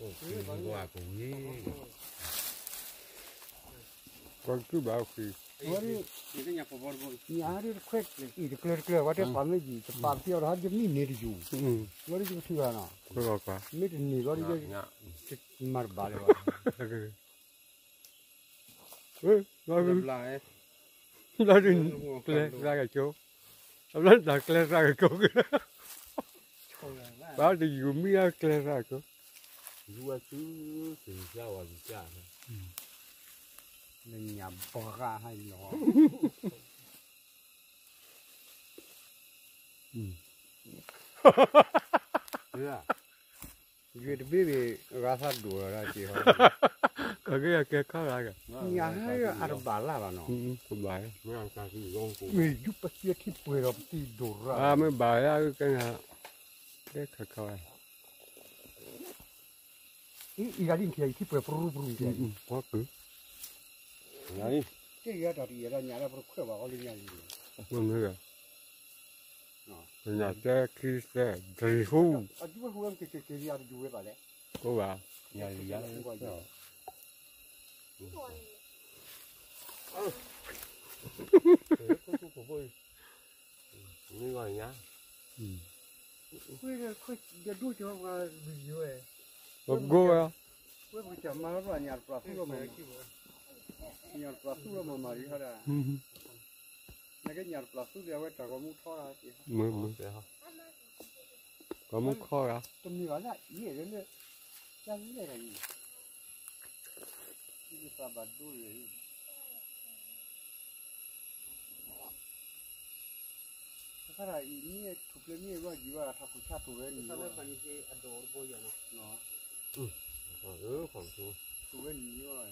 ကဝံၤ, ပှၤကဘၣ်ဃံ, ဝဲဒၣ်, ညါဒ်တခွဲးအံၤတကျၢၤတကျၢၤ ဝဲဒၣ်ပာ်မ့ၢ်ယံၤ တပာ်ပသံအီၤတဟါ ယမ့ၢ်န့ၢ်တယူၤ, ဝဲဒၣ်ယကထုဂၤနီၤ, မ့ၢ်တန့ၢ်ဘျီဒ်ယ, မၤတဘၣ်လၢၤဘၣ်. ဘျီဒ်န့ၣ် ကျဲသၣ်ကဆိ, ဘျီတၢ်ကျဲသၣ်ကဆိ, ဘၣ်တယူၤမံအကျဲသၣ်ကဆိ, ယူၤဝဲသု, သုကဝၤသုက, နညၣ်ဘီဂၤဟဲလီၤ, ယွၤတဘ့ၣ်ဘ့ၣ် ဂၤသးဒိၣ်လီၤဒၣ်က့ၤဟီ, ကကဲကဲခါဂၤ, ညါဟဲအတဘၣ်လၢ်ဘၣ်နီၤ, မ့ၢ်ယူၤပသံထံပှဲၤဒီးပသံဒိၣ်ရၣ်, မ့ၢ်ဘၣ်ယၤကဲနၤ, ကဲခါခါဂၤ, အံၤဂၤလံနထံၣ်အံၤထံပှဲၤပရူပရူနထံၣ်အံၤ, ကဲယၤတၢ်တယဲၢ်ဒၣ်ညါလၢပတခွဲးဘၣ်အီၤလၢညါလံ, မ့ၢ်ဂၤ, ညၣ်သၢခံသၢတရံးဟူ, အဒူဝဲဟူဝဲက့ၤက့ၤက့ၤယၤတဒူဝဲဘၣ်လဲၣ်, ကိးဘၣ်, ညၣ်လံယၤ, မ့ၢ်ဂီၢ်ညါ, ခွဲးခွဲးဒိၣ်ကီပှၤ, ပကိးဝဲ, ဝဲပကစၢ်မၤလီၤပှၤညၣ်တပျၢ်သူလီၤမး, ညၣ်တပျၢ်သူလီၤမးမၤလံဟီဒၣ်, နကညၣ်တပျၢ်သူလီၤအဝဲတၢ်ဂီၤမူထီ, မ့ၢ်, ဂီၤမူခီဂၤ, တမ့ၢ်ဘၣ်လၢအံၤလၢ, တၢ်လဲၣ်တၢ်အံၤ, သးဘၣ်ဒိလၢ တခါအံၤမ့ၢ်ထူၣ်ဖျဲးမ့ၢ်ဝဲယံၤဝဲထီၣ်ခိၣ်ဆါထူၣ်ဝဲန့ၣ်, ထူၣ်ဝဲန့ၣ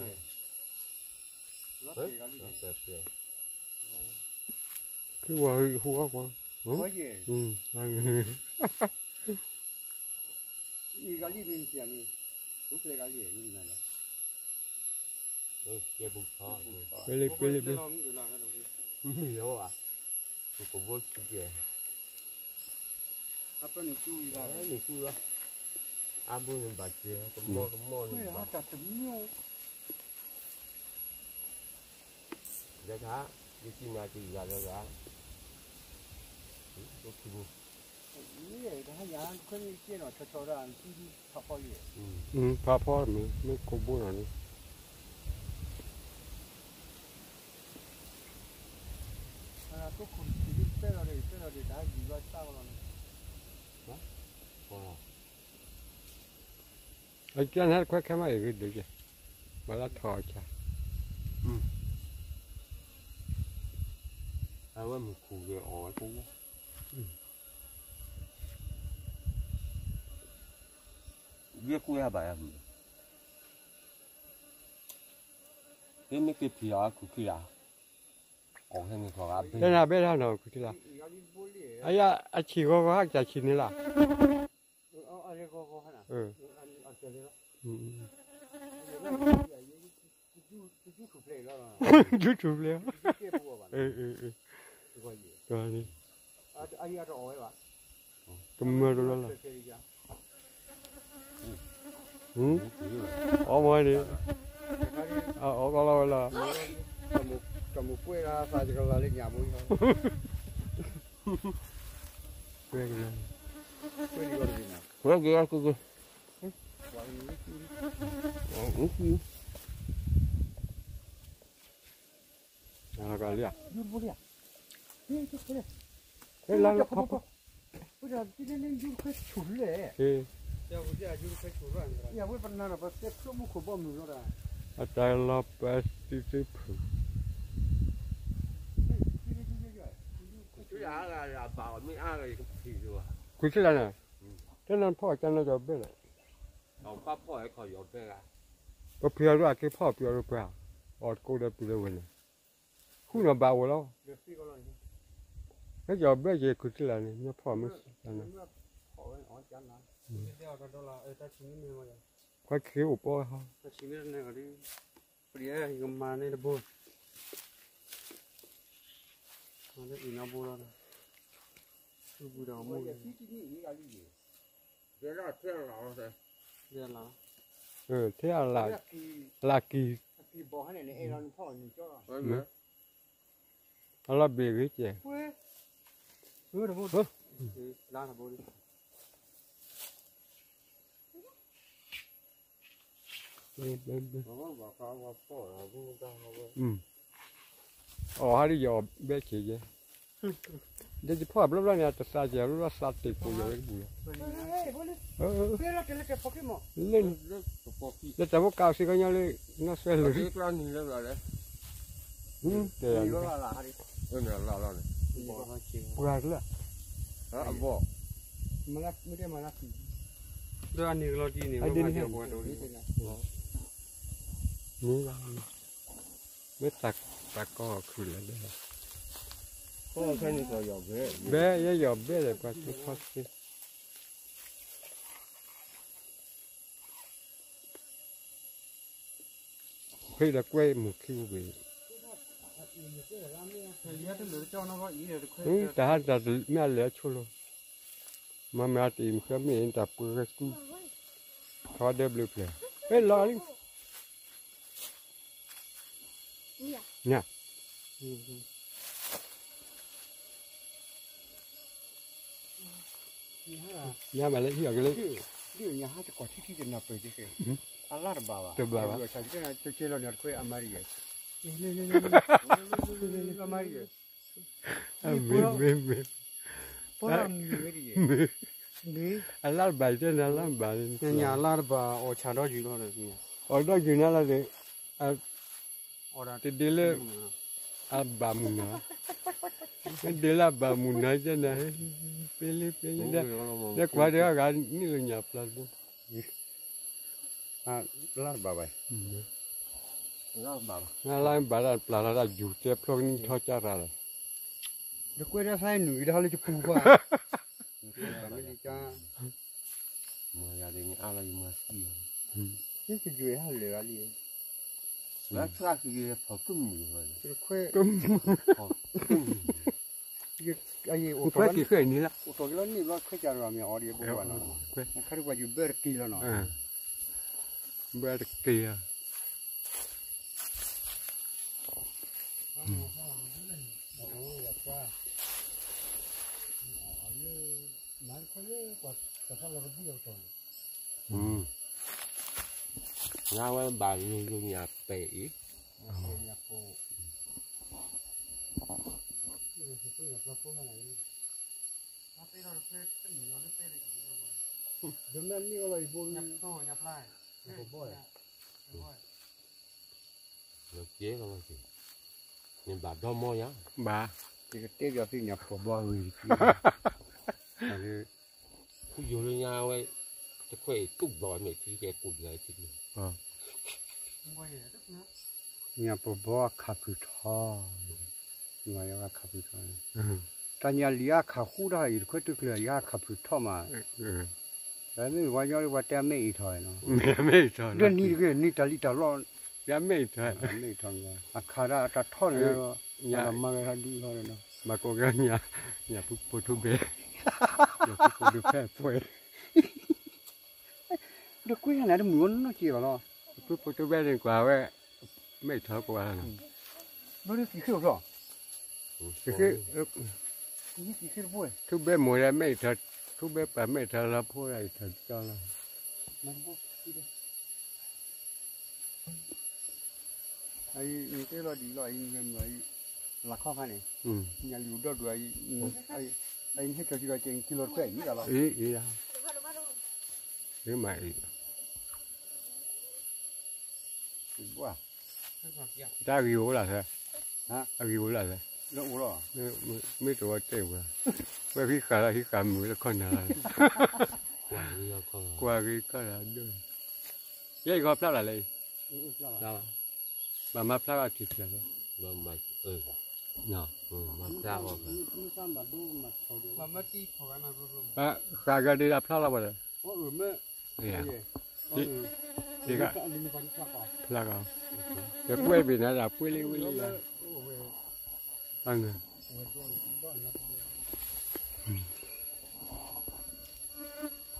်, ကဝၤဟူအကွၢ်, အံၤဂၤလံန့ၣ်, ထူၣ်ဖျဲးဂၤလံန့ၣ်, ပလ့ပလ့ပလ့, ကဘိကဲ, န့ၣ်သူလီၤ, အဘူးန့ၣ်ဘၣ်ကဲ, ကမီကမီန့ၣ်ဘၣ်, ဒ်ခါ, ယစံၣ်မၤက့ၤယၤလၢဂၤ, ဖးဖီမ့ၢ်, မ့ၢ်ကိးဘိနီၤန့ၣ်, အကၢ်န့ၣ်တခွဲခဲမးအံၤဂ့ၤဒိၣ်ကဲ, ဘၣ်လၢထီၣ်အီၤဆါ, အဝဲမုၢ်ခူၣ်ဂ့ၤအီၣ်ဝဲကိးဘိ, ယဲၢ်ကွဲးဟးဘၣ်ယၤမုၢ်, မ့ၢ်က့ၤဖံးအီၤခုၣ်ခံဂၤ, ကီၢ်ခဲန့ၣ်ထီၣ်ဂၤဘ့ၣ်, တၢ်ဘဲၣ်ထီၣ်နီၤခုၣ်ခံလၢ်, အယၤအဆံးဂီၤဂီၤဟဲကစၢ်ဆံးန့ၣ်လၢ်, ဒူထူၣ်ဖျဲး, တမၢတလီလၢ်, အီၣ်မ့ၢ်န့ၣ်, အီၣ်ကီလီၤဝဲလီၤ, တၢ်မူကွဲၢ်လၢသးကလၤလၢညၣ်ဘိ, ကွဲၢ်ကလၤ, ကွဲၢ်ကလၤ, ကွဲၢ်ကလၤ, လၢလၢဖီဖီ, အတၢ်လီၤပသံသ့ဖုး, ခွံဆံလၢန့ၣ်, တနၤဖီၣ်ကနၢကီၢ်ဘဲၣ်လဲၣ်, ပဖံးအီၤဒိၣ်အက့ၤဖီၣ်ပံၤအီၤဒိၣ်ပှၤ, အီၣ်တကိးဒီးပံၤလၢဝဲန့ၣ်, ဃုနီၤဘၣ်အိၣ်လီၤ, ဟဲကီၢ်ဘဲၣ်က့ၤခွံဆံလၢန့ၣ် မ့ၢ်ဖီၣ်မ့ၢ်စံးန့ၣ် ခွဲးခံအိၣ်ပီဟီ, ပယဲၢ်ယကမၤန့ၣ်တဘိ, အံၤနီၢ်ဘိလီၤ, သူၣ်ဘုဒီးမူ, ထဲအလး, လၢကံၤ, အလီၤဘ့ၣ်ဂ့ၤကဲ, အီၤ ဟါဒ်ယီၤဘဲဆ့းယဲ, ဒီးယဖီၣ်ဘျီဘျီန့ၣ် တသးကဲဘျီဘျီသးတ့ၢ်ပိာ်ယီၤဝဲတပူၤလီၤ, လၢ, လၢတၢ်ဖိကးစ့ၢ်ကီးညီလၢ နီၢ်ဆွဲလၢာ်, တဲ, ပှၤလၢ, လၢအန့ၣ်ကလီၤတံၢ်န့ၣ်, မ့ၢ်တၢ်ကီခုၣ်လဲၣ်, ဘဲယဲယီၤဘဲလဲၣ် ပှၤကဖီစ့ ဖဲဒီးကွဲမုာ်ခံပူၤကွံာ်, တၢ်ဟးတၢ်မ့ၢ်အလဲၤအဆိလီၤ, မၤမၤတအံၤမ့ၢ်ဃဲမ့ၢ်အံၤတၢ်ပှဲၤဝဲကူ, ထီဒၢဘျုးဖျဲၣ်, ဟဲလီၤလံ, ညါ ညါဘၣ်လၢဟံၣ်အီၤကလၢ, ဒ်ညါဟးတကွၢ်ထံထံတနၢ်ပၢၢ်က့ၤ, အလၢတဘၣ်ဘၣ်, တဘၣ်ဘၣ်, ဆဲးလီၤန့ၣ်တခွဲအမါရံယဲ, အမါရံယဲ, မ့ၢ်မ့ၢ်မ့ၢ်, အလၢတဘၣ်တဲန့ၣ် အလၢတဘၣ်, ညါအလၢတဘၣ်အီၣ်ဆၣ်ဒီယုာ်လီၤ, အီၣ်ဒီယုာ်နၤလီၤ, တဒ်လၢ အဘၣ်မုၢ်နၤ, ဒ်လၢအဘၣ်မုၢ်နၤကဲနၤ, ပ့လ့ပ့လ့, လၢကွၢ်ဒီးအဂၤန့ၣ်လၢညၣ်ပျၢ်တဘိ, လၢတဘၣ်ဘၣ်, လၢဘၣ်တၢ်ပျၢ်လီၤတၢ်ယူၤတဲဖျီကနံၣ်ထီကၢ်ရၤလီၤ, ဒီးကွဲးဒၣ်သးနုာ်ဂ့ၤတဟါလၢယပူၤဘၣ်, မ့ၢ်လံကါ မၤယၤဒ်န့ၣ်အါလီၤယမၤသံ, ယကယွဲၢ်ဟးလၢာ်ဂၤလံ, လၢဆှၢကယဲၢ်ဖီၣ်ကမုာ်, ခွဲး, ခွဲးက့ၤဃဲၢ်န့ၣ်လီၤ, အိၣ်ထီၣ်က့ၤလီၤန့ၣ်ဘျီခွဲးကၢ်တဂၤမ့ၢ်အီၤဒီးဘိဘၣ်နီၤ, ခါဒ်ပှၤယဘၢတက့ၤလီၤနီၤ, ဘၢတက့ၤလီၤ, နဝဲဘၣ်ယိယိညၣ်ပဲာ်အံၤ, နဘၣ်ဒီမီယၤ, ဘၣ်, ယကတဲပျီသုညၣ်ဖိဘီအဂ့ၢ်တက့ၢ်, ဖုယိၤလၢညါဝဲ, တခွဲးအံၤတူၢ်ဘျီမ့ၢ်ခံကဲကိၣ်ဒံးလၢခံန့ၣ်, ညၣ်ဖိဘီအခးဖုးထီ, ညၣ်ဖိဘီအခးဖုးထီ, တၢ်ညၣ်လံၤအခးဃူတၢ်အံၤတခွဲးတုၤကျၢၤယၤအခးဖုးထီမး, မ့ၢ်ပှၤညီလၢပှၤတဲအမဲာ်အံၤထီၣ်နီၤ, ဒီးနံၤတဂ့ၤ နံၤတၢ်လံၤတၢ်လီ, အမဲာ်အံၤထီၣ်, အခးဒၣ်တၢ်ထီန့ၣ်, မၤကီကဲညၣ်, ညၣ်ဖုဖိထူဘဲ, ညၣ်ဖုဖိထူဖဲအပှဲၤ, ဒီးကွဲးယၤန့ၣ်တမုာ်နီၢ်က့ၤဘၣ်လီၤ, ဖုဖိထူဘဲန့ၣ်ကွၢ်ဝဲ, မဲာ်ထီၣ်ကွၢ်လီၤ, ဘၣ်လၢကံၤဃ့ၢ်အိၣ်ထီၣ်, ကံၤဃ့ၢ်, ထူဘဲမိၢ်ဒီးမဲာ်ထီၣ်, ထူဘဲပှၤမဲာ်ထီၣ်လီၤဖိဒီးအံၤထီၣ်ကၠီလီၤ အံၤနတဲလီၤဒ်အံၤလီၤ, အံၤနမ့ၢ်အံၤ, လၢခီခါန့ၣ်, ညၣ်လံၤအိၣ်ဒီဒူၣ်အံၤ, အံၤနဟဲကၠီၤစံးကီးကဲက့ၤလီၤတခွဲးအံၤလီၤ, မ့ၢ်အံၤ, တၢ်အဂ့ၤအိၣ်လၢ်သၢ, အဂ့ၤအိၣ်လၢ်သၢ, မ့ၢ်တဝီတဲဝဲ, ဝဲဟံးဃာ်လၢဟံးဃာ်မုာ်လၢခီၣ်နၤလီၤ, ကွၢ်ဂ့ၤခီၣ်လၢဒိၣ်, ယဲၢ်ဂီၤဖျါလၢ်လၢအံၤ, ဘၣ်မၤဖျါအီၤထံၣ်ထံၣ်လီၤ, မၤဖျါအီၤ, ဃာ်ကဒီးဖျါလီၤဘၣ်ဒီး, ဖျါကီး, ကကွဲးဘ့ၣ်နၤဒၣ်ပှ့ၤလံဝံၤလံလီၤ, အ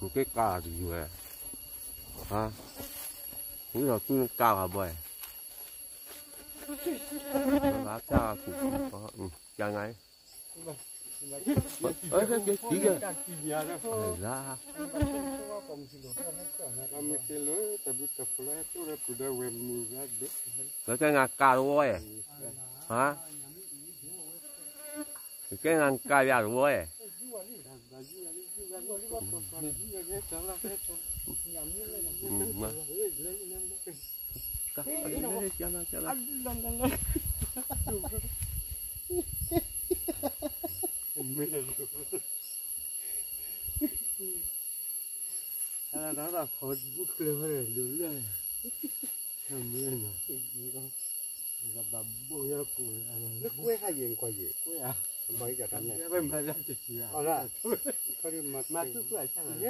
နက့ၤကါတယုၢ်ဝဲ, ဟါ, နက့ၤကါဂၤဘၣ်, ဘၣ်ကါဂၤကူၣ်, ကါငါ, က့ၤကါ, ကဲနၤကါတဝဲ, ဟါ, ကဲနၤကါယၤတဝဲ, လၢကွဲဟါယဲၢ်ကွၢ်ယဲၢ်, ကွဲဟါ, ဘၣ်ကတၢ်နဲၣ်, မၤလၢတထံၣ်, မၤသူၣ်ကွၢ်ဆၣ်လီၤ,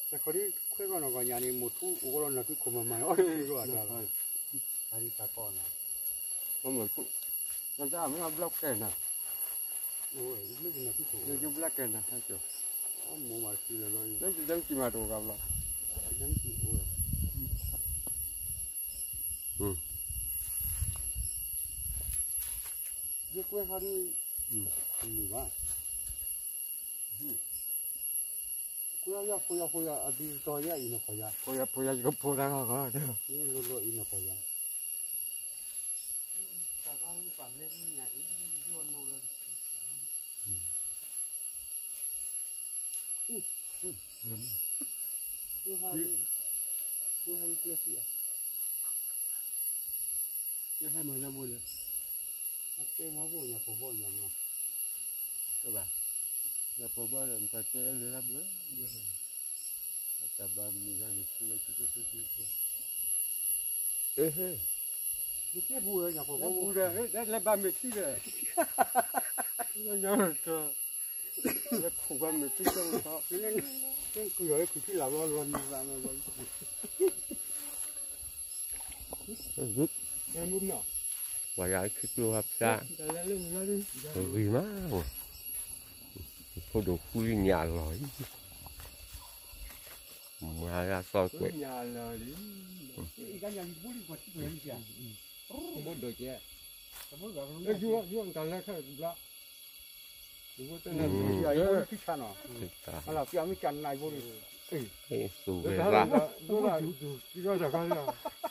တၢ်ခီဒ်ခွဲးဂီၢ်နီၣ်ဂီၢ်ညါန့ၣ် မိၢ်ထူအိၣ်လီၤနီၢ်ထူခိၣ်မၤမၤန့ၣ် အီၣ်တၢ်ဂီၢ်တၢ်လီၤ, တၢ်ဒ်တၢ်ကီၢ်နီၤ, မ့ၢ်မ့ၢ်ဘျီၣ်ကဲနၤ, ဘျီၣ်ကဲနၤ, မိၢ်မၤတၢ်လီၤ, လၢတၢ်ကံၢ်မၤတအိၣ်ဘၣ်ဘျီ, ယကွဲးဟါဒ်, မုာ်ဘၣ်, ကွဲးယီၤဃိယီၤဃိယီၤ အဒုးတီၤယၤအံၤနီၢ်ကီၢ်ယၤ, ဃိယီၤဃိယီၤယကဖိတၢ်ဂီၢ်ဂီၢ်, ယလိၤလိၤအံၤနီၢ်ကီၢ်ယၤ, ကွဲးဟါ, ကွဲးဟါဒ်ကျဲသံဧါ, ကဲဟဲမၤညါဘိလဲၣ်, အကဲမၤဘိညါဖိဘီညါမး, ကဘၣ်, ညါဖိဘီဒီး နတၢ်တဲလၢလၢဘၣ်, တၢ်ဘၣ်မုာ်ဂၤန့ၣ် ဆူဝဲဆူဖိဆူဖိ, အဟ့, နကဲပူၤဝဲညါဖိဘီပူၤဒီး လဲၤဘၣ်မ့ၢ်ထံဒီး, လၢညါ လၢခိၣ်ဘၣ်မ့ၢ်ထံကၠီထီ, ကွံာ်အီၤလၢခူၣ်ထံလၢ်ဘျီလီၤနံၤဘၣ်, ပှၤယၤခံကျိဟးဖျါ, ဂ့ၤမး, ဖိဒိၣ်ဃူလံညၣ်လီၤ, မၤဂၤစီကွဲး, ဘိဒိၣ်ကဲ, ယွၤတၢ်လၢခဲတဘျီ ယဖိတနံၤ ယဖိတဆံဆါနီၤ, အလီၤပျၢ်မ့ၢ်ကနၣ်ယဖိန့ၣ်, အ့ၣ်, ဒိၣ်ဒိၣ်, ဒၣ်မ့ၢ်ထးခိၣ်ဒီးတဲသ့တမံၤ ယွၤဒီးတဲသ့တမံၤ, တ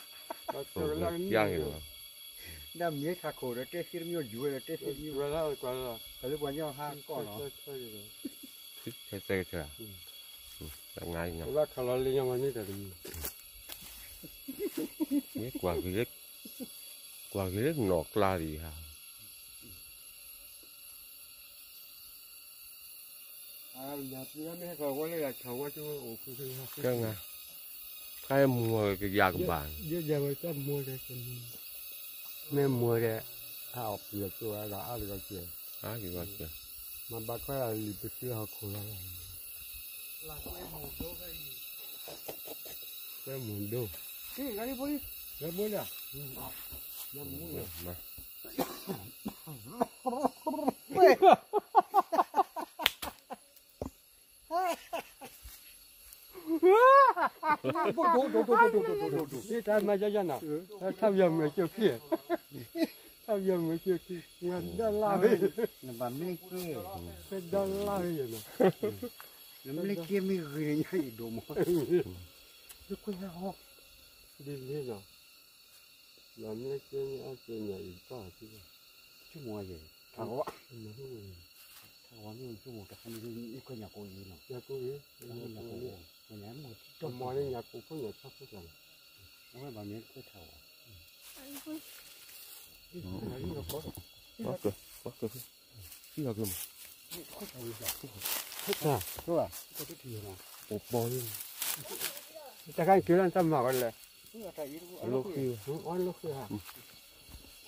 ၢ်လၢပှၤညီဟါကီၢ်နီၤ, လၢခါလီၤလံညါမၤန့ၢ်တၢ်တမံၤ, ကွၢ်က့ၤလၢနီၢ်ကျါဒံးဧါ ကဲ, ဖဲမူကယၤကဘၣ်, မ့ၢ်မူဒီး, အအီၣ်ပှံၤအကၠိဒီးအါတကီၢ်ကဲ, အါတကီၢ်ကဲ, မၤဘၣ်ထွဲလၢလံာ်ပသ့ဟီၣ်ခိၣ်လီၤ, ဖဲမူဒိၣ်, ဖဲမူဒိၣ်, တၢ်မၤယၤယၤနီၤ, ထၢ်ယၤမုာ်ကၠိခံ, ထၢ်ယၤမုာ်ကၠိခံ, နဘၣ်မ့ၢ်က့, ဖဲဒီလါဝဲယနီၤ, နမ့ၢ်က့မ့ၢ်ဂ့ၤညါယဒိၣ်မး, ယကွၢ်ဟီ, ဒ်န့ၣ်နီၤ, နမ့ၢ်က့မ့ၢ်အက့ညါအံၤတၢ်, ဆိကမိၣ်ယဲ, ထးဝါ, ထးဝါမ့ၢ်ဆိကမိၣ်တခါန့ၣ် ယကွၢ်ညၣ်ကိၣ်အံၤနီၤ, ညၣ်ကိၣ်အံၤ, မ့ၢ်ညၣ်ကိၣ်ဖိညၣ်ဆၣ်ဖိတၢ်နီၤ, အဝဲဘၣ်မ့ၢ်ကွၢ်ထးဝါ, အိၣ်ပီၤလံ, တၢ်ခါအံၤက့ၤလၢနတၢ်မၤဝဲလဲၣ်, အလိၣ်ဃံ, အလိၣ်ဃံ,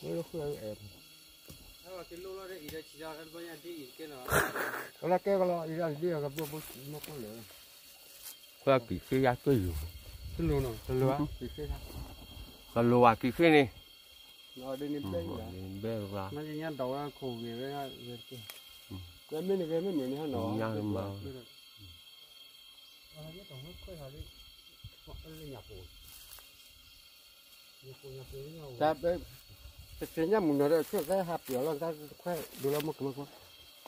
အလိၣ်ဃံ, ကလီၤကဲကလီၤ အံၤဒ်အံၤကဘိဘိမ့ၢ်ကိၣ်လဲၣ်, ခွဲကံၣ်ဃ့ယါကၢၢ်ယိၤ, တလိၣ်နီၤ, တလိၣ်ဧါ, ကံၣ်ဃ့, တလိၣ်ဧါကံၣ်ဃ့န့ၣ်, ဒ်န့ၣ်ဘဲၣ်, ဘဲၣ်ရၣ်, မ့ၢ်ညါဒီးဝဲခိၣ်ဂ့ၤဝဲ, ဝဲမ့ၢ်နဂ့ၤမ့ၢ်မ့ၢ်န့ၣ်ဟီနီၤ, ညါမၤ, တသ့ၣ်ညါမုၢ်နီၤဒီး ဆိၣ်သဲဟးပၠီၤလီၤ တၢ်တခွဲဒိလီၤမုၢ်ကမၢ်ကွၢ်,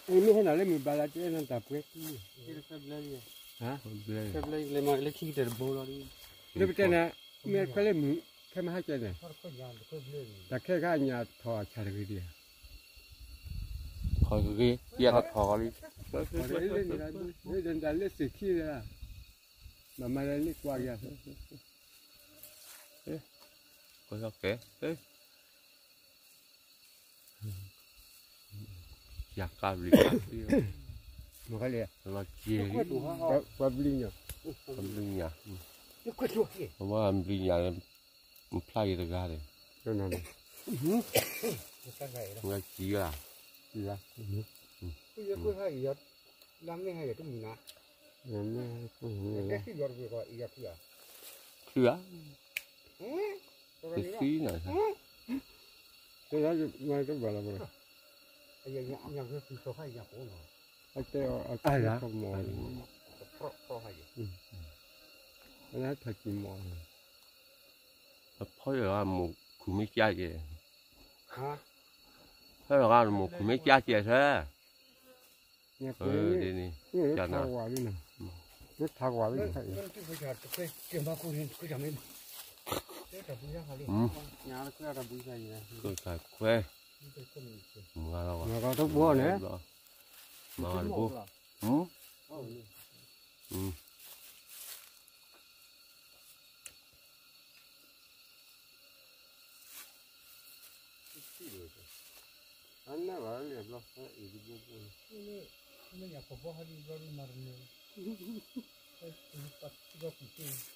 အမ့ၢ်ဟဲနီၤလၢမုၢ်ဘၣ်လၢကဲနတၢ်ပှဲၤ, လၢခံကတၢၢ်တဘိလီၤ, လၢပတဲနၤ, မ့ၢ်တခွဲလၢမုၢ်, ခဲမဟါကဲန့ၣ်, တၢ်ခဲခါအညၣ်ထီၣ်အဆၣ်တဂ့ၤဒံးဧါ, ထီၣ်တဂ့ၤ, ပျဲကထီၣ်လံ, လၢသ့ၣ်ခံလၢ, မၤမၤလၢလ့ၣ်ကွၢ်က့ၤ, ကဲ, ယၤကါဘျံး, လီၤက့ၤ, ပှၤဘျံးညါ, ပှၤဘျံးညါ, မ့ၢ်ဘျံးညါ, မဖျါအံၤတဂၤန့ၣ်, လီၤက့ၤဧါ, လၢမ့ၢ်ဟဲယၤတမုာ်နၤ, ချုးဧါ, တသံနၤ, တဘၣ်လီၤ, အတဲအီၤ, အတဲအီၤ, အတဲအီၤ, အတဲအီၤ, အဖီယဂၤမ့ၢ်ခူၣ်မ့ၢ်ကၠါ, ဖီယဂၤမ့ၢ်ခူၣ်မ့ၢ်ကၠါကဲး, ဒ်န့ၣ်, ကနၤ, ခွဲ, မုၢ်ဂၤလီၤ, မၤတဘိ, ကကါ, မၤကလုာ်ဝဲဒၣ် ဒိၣ်န့ၣ်, ယဒိၣ်လူၢ်လီၤသၣ်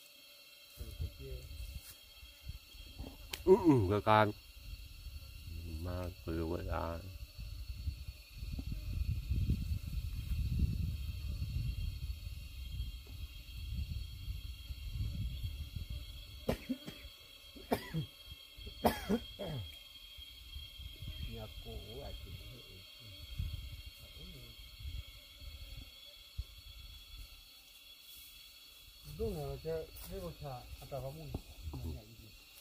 ညါမ့ၢ်ကစံၣ်ယၤ, ကံမၤငါဒုး, တၢ်ကွဲးကူၣ်ဃံဝဲအိၣ်, သဲလၢဒိၣ်နီၤ, ပဘူးဒီးတပယီၤ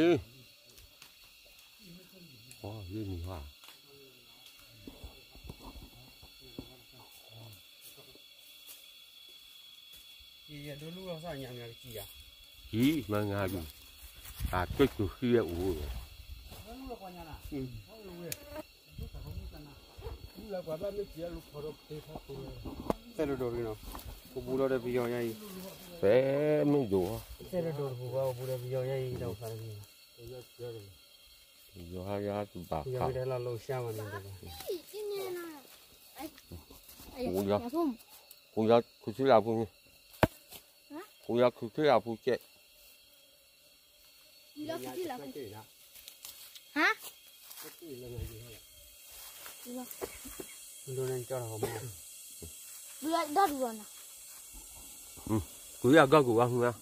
ညါအံၤ, သဲမ့ၢ်ဒိၣ်, သဲလၢဒိၣ်တပူၤဘၣ် ပဘူးဒီးပယီၤညါအံၤ တၢ်အိၣ်ဖးတဂ့ၤ, ယီၤဟါယီၤဟါတဘၣ်ဖး, ယီၤဟါလၢလီၤဆါမးန့ၣ်, ယီၤ, ယီၤခုၣ်ထံလၢအပူၤန့ၣ်, ယီၤခုၣ်ထံလၢအပူၤကဲး, ဟါ, ဒိၣ်န့ၣ်ကၠီထီၣ်မး, ဒုးဒၣ်ဒုးလီၤနီၤ, ကွၢ်ယၤကီၢ်ကူၣ်ဘၣ်မုၢ်,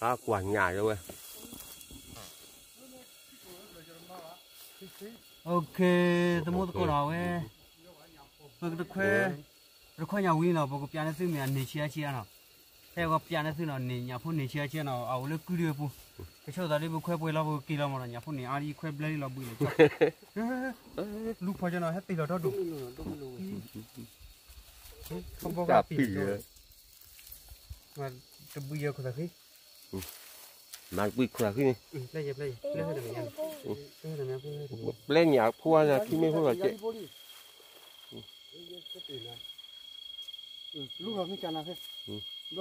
အကွၢ်ညၣ်လၢဝဲ OK, သမူသကိးနီၤဝဲ, ပကတခွဲ, ပတခွဲညၣ်ဝံၤနီၤ ပကပျးန့ၢ်သုမ့ၢ်အန့ၢ်ဆံးအါဆံးအါနီၤ, ဖဲပကပျးန့ၢ်သုနီၤ န့ၢ်ညၣ်ဖိန့ၢ်ဆံးအါဆံးအါနီၤ အအိၣ်လၢကုဒုအပူၤ, ကဆိၣ်သးဒ်ပခွဲပှဲၤလီၤ ပကက့ၤလီၤမးနီၤ ညၣ်ဖိန့ၢ်အါဒ်ခွဲဘျဲလံလီၤဘှံးန့ၣ်, လူၤဖီၣ်ကနီၤ ဟဲပ့ၤလီၤထီၣ်ဒိၣ်, ခီဘီဂၤပ့ၤလီၤထီၣ်, တဘှံးယဲခိၣ်သးဃံ မၤတဘှံးခိၣ်သးဃံန့ၣ်, ပျဲညၣ်ဖိဝဲန့ၣ် ထံမ့ၢ်ဖိလီၤကဲး, လူၤလီၤမ့ၢ်ကနၤဖဲ,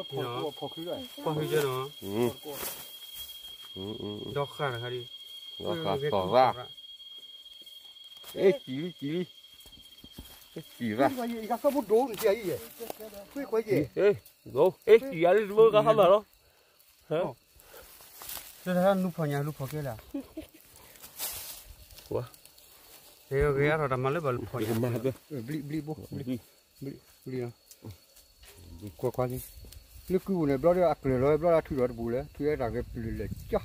ဖီၣ်ဟုကနီၤ, ဒီဃၣ်တခါဒ်, ဒီဃၣ်သီၣ်ရၣ်, အဲၣ်ကံၤလံကံၤလံ, အဲၣ်ကံၤရၣ်, အဲၣ်ကံၤအါလံတဘိကဟါမၢ်လီၤ, တၢ်နူဖီၣ်ညါလူၤဖီၣ်ကဲလၢ, ဂ့ၤအါထီၣ်တၢ်မၤလၢဘၣ်လူၤဖီၣ်ညါ, ဘျံးဘျံးဘိ, ဘျံး, ဘျံး, ကွၢ်ကွၢ်လံ, လၢကုပူၤန့ၣ် ဘျီဒီးအကျၢၤလီၤ ဘျီဒီးအထုးလီၤတပူၤလဲၣ် ထုးဝဲတၢ်ဂဲၤပျုၤလဲၣ်ကၠီ,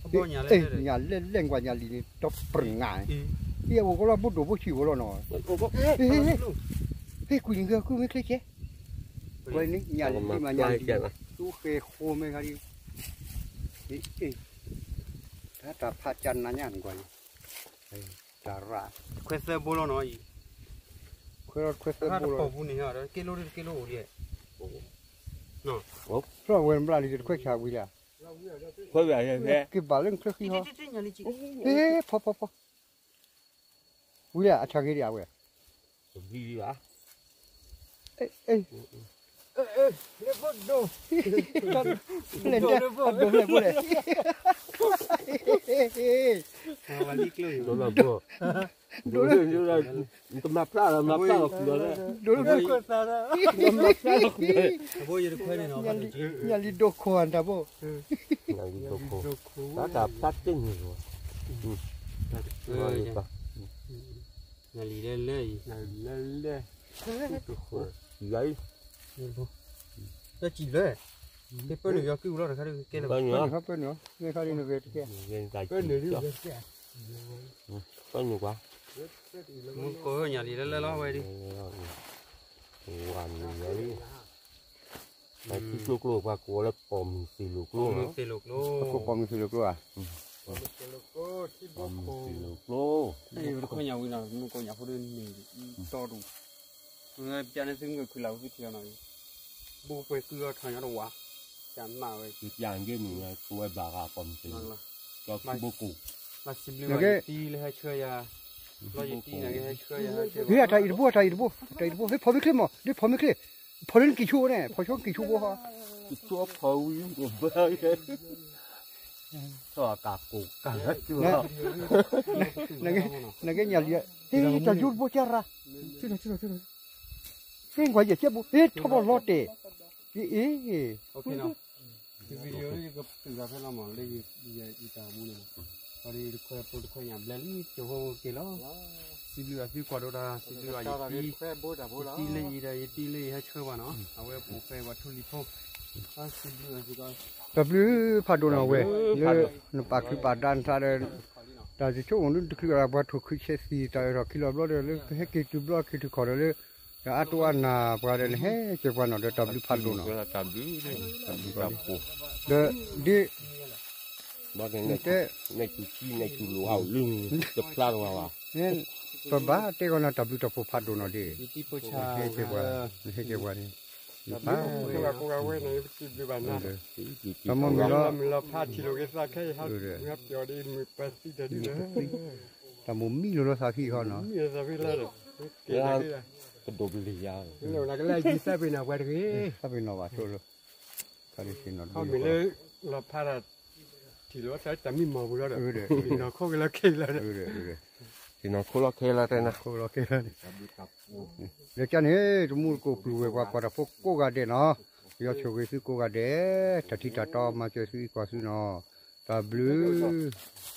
အဘ ညၣ်လဲၣ်လဲၣ်ကွၢ်ညၣ်လံၤန့ၣ် ဒီပြနၤန့ၣ်, ဟံၣ်အဝဲကလီဘိဒိၣ်ဘိဆံးဝဲလီၤနီၤ, ဟ့ၣ်ကွံာ်န့ၣ်ဂ့ၤ ကွံာ်မ့ၢ်ချ့ကဲ, ဝဲန့ၣ်ညၣ်လံၤမးညၣ်လံၤ, သူဃဲၤဃိမ့ၢ်ဂၤဒ်, တၢ်ဖးကၢ်နၤညါနကွၢ်, တၢ်ရၣ်, ခွဲသၢဘိလီၤနီၤအံၤ, ခွဲခွဲသၢဘိလီၤ, က့လိတက့လိအိၣ်လံ, ဖျီၣ်ဝဲဘျါလံတခွဲဆၣ်ဝံၤလံ, က့ၤဘၣ်လၢနချၢဃံဟီ, ဖီဖီဖီ ဝံၤလၢအဆၣ်ဂ့ၤဒံးအဝဲ, လဲၤဒိးလဲၤဖိလဲၣ်, ဒိးလၢ, တမၤဖျါလီၤ မၤဖျါလီၤ, ဒိးလၢ, ညၣ်လံၤဒိးခိၣ်အတၢ်ဘိ, တၢ်ဖျါတ့ၢ်န့ၣ်လီၤ, ညၣ်လံၤလဲၣ်လဲၣ်အံၤ, လဲၣ်လဲၣ်, တၢ်စံးလၢ, ပၢနုာ်ယွၤကုၢ်လီၤတခါဒ်ကဲလၢ, ပၢနုာ်, ပၢနုာ်, ပၢနုာ်ကွၢ်, မူကီၢ်ညၣ်လံၤလဲၣ်လဲၣ်လီၤဝဲဒ်, ဝါနုာ်လီၤ, ထံကျိကျိပှၤကိးလၢပိာ်မုၣ်သ့ၣ်လိာ်ကျိ, ပိာ်မုၣ်သ့ၣ်လိာ်ကျိ, ပိာ်မုၣ်သ့ၣ်လိာ်ကျိ, တခွဲညၣ်ဝံၤနီၤ မူကီၢ်ညၣ်ဖိဒ်န့ၣ်, တီတူၢ်, ပျၢ်န့ၣ်သုမုၢ်ခုလးဝံၤသုထံၣ်အီၤနီၤ, ဘိပှဲၤကုၢ်အီၤထီၣ်ညီတဝး, ကမၣ်ဝဲ, ပျၢ်က့မုၢ်ဝဲ ကဝဲဘၣ်ဂၤပိာ်မုၣ်သ့ၣ်လိာ်ကျိ, ဘိကိၢ်, ဘၣ်စံးဘျုးဘၣ်ယတံလၢဟဲဆှၢယၤ, ဘျီယတံန့ၣ်ကဟဲဆှၢယၤ, ဟ့ၣ်အတၢ်အံၤတဘိ အတၢ်အံၤတဘိ အတၢ်အံၤတဘိ ဟ့ၣ်ဖီမ့ၢ်ချ့မး ဒ်ဖီမ့ၢ်ချ့, ဖီလၢနကံၢ်ဆိန့ၣ် ဖီဆိကံၢ်ဆိဘိဟီ, ကံၢ်ဆိဖီဝံၤ, နကညၣ်လံၤ, ဟ့ၣ်တၢ်ယိတဘိကရၤ, ဟ့ၣ်ကွၢ်ယဲၢ်ကဲဘိ ဟ့ၣ်ထီၣ်ဘိလီၤတဲာ်, အ့ၣ်, အ့ၣ်, ဖဲလီၤမးလၢယတၢ်မူန့ၣ်, ဒီးတခွဲဖိတခွဲညၣ်ဘျဲလံ ကၠိဖိက့ၤလီၤ, စံးဘျုးအသုကွၢ်ဒိၣ်တၢ် စံးဘျုးအယတံ, ယတံလၢယဒီးယတံလၢယဟဲဆှၢဘၣ်နီၤ အဝဲပိာ်ဃဲပှၤထူလံၤဖိ, စံးဘျုးအသုကီး, တၢ်ဘျုးဖးဒိၣ်နီၤဝဲ, လၢနပာ်ခုပာ်ဒါနထါဒီး, တၢ်စံးဆိကမိၣ်ဒ်တချုးအီၤ ပှၤထိၣ်ခုဆဲးသံ တၢ်အၢၣ်ထီၣ်ခံလီၤဘျီဒီး လၢပဟဲက့ၤတုၤဘျီက့ၤတုၤခီၣ်ဒီးလၢ, ဒီးအါတိအါနၢ်ပှၤဒီး နဟဲက့ၤပှၤနီၤဒီး တၢ်ဘျုးဖးဒိၣ်နီၤ, ဒီးဒ် တဲ, ပဘၣ်တဲကီးနၤ တၢ်ဘျုးတၢ်ဖှိၣ်ဖးဒိၣ်နီၤဒ်, နဟဲက့ၤပှၤ, နဟဲက့ၤပှၤန့ၣ်, တၢ်မ့ၢ်လီၤ, တၢ်မိၢ်မံလိာ်လီၤသးခံဃီနီၤ, သးပ့ၤနီၣ်ဘၣ်ဆိလၢ, လီၤဖးဒၣ်, ထံၣ်လီၤသးတၢ်မံမီၢ်ပူၤလီၤဒီး, နီၢ်ခိကလီၤခဲလီၤ, နီၢ်ခိလီၤခဲလီၤတဲနၤ, လၢကန့ၣ် တမူတကိးပျုၤဝဲပှၤကွၢ်တၢ်ဖိကိးဂၤဒဲးနီၤ, ပယီၤဆိၣ်ဂ့ၤသုကိးဂၤဒဲး, တၢ်ထံတၢ်တီမၤစၢၤသုအံၤကွၢ်သုနီၤ, တၢ်ဘျုး